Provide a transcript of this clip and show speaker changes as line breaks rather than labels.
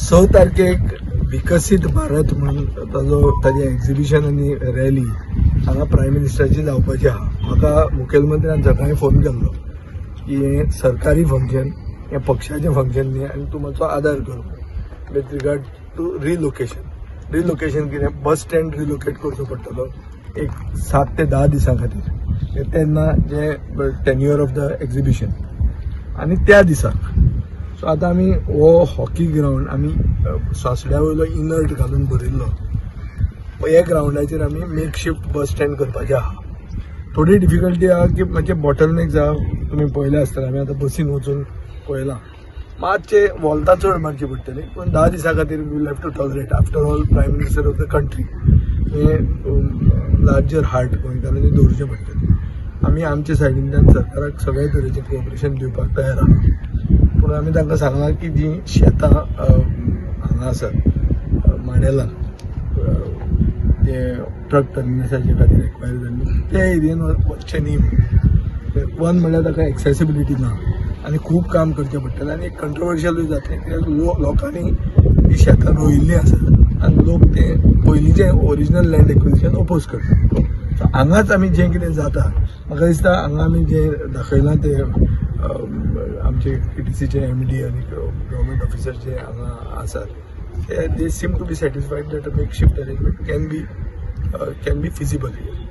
6 तारखेक विकसीत भारत म्हणून ताजो ताजें एक्झिबिशन आनी रॅली हांगा प्रायम मिनिस्टराची जावपाची आहा. म्हाका मुखेलमंत्र्यान सकाळीं फोन केल्लो की हें सरकारी फंक्शन, हें पक्षाचें फंक्शन न्ही आनी तूं मातसो आदार कर with regard to relocation. Relocation कितें, बस स्टँड रिलोकेट करचो पडटलो एक 7 ते 10 दिसां खातीर, तेन्ना जे टेन्युअर ऑफ the exhibition आनी त्या दिसाक. सो आतां आमी हो हॉकी ग्रावंड आमी सासड्या वयलो इनर्ट घालून भरिल्लो, ह्या ग्रावंडाचेर आमी मेक शिफ्ट बस स्टँड करपाचें आहा. थोडी डिफिकल्टी आहा की मातशें बॉटलनेक आहा, तुमी पळयलें आसतलें, आमी आतां बसीन वचून पळयलां, मातशें वोल्तां चड मारची पडटली, पूण 10 दिसां खातीर we will have to tolerate. After all prime minister of the country, हें लार्जर हार्ट गोंयकारांनी दवरचें पडटलें. आमी आमच्या सायडींतल्यान सरकाराक सगळे तरेचें कोऑपरेशन दिवपाक तयार आहा, पूण आमी तांकां सांगलां की जीं शेतां हांगा आसात मांडेलान, ते ट्रक टर्मिनसाचे खातीर एक्वायर जाल्ले ते एरियेन वचचें न्ही. वन म्हणल्यार ताका एक्सेसिबिलिटी ना आनी खूब काम करचें पडटलें आनी एक कंट्रोवर्शियलूय जातलें, कित्याक लोकांनी ती शेतां रोयिल्लीं आसात आनी लोक ते पयलींचें ओरिजिनल लँड एक्विजिशन ओपोज करतात. सो हांगाच आमी जें कितें जाता, म्हाका दिसता हांगा आमी जें दाखयलां ते आमचे केटीसीचे एमडी आनी गव्हर्मेंट ऑफिसर जे हांगा आसात ते they seem to be satisfied that a makeshift arrangement can be feasible here.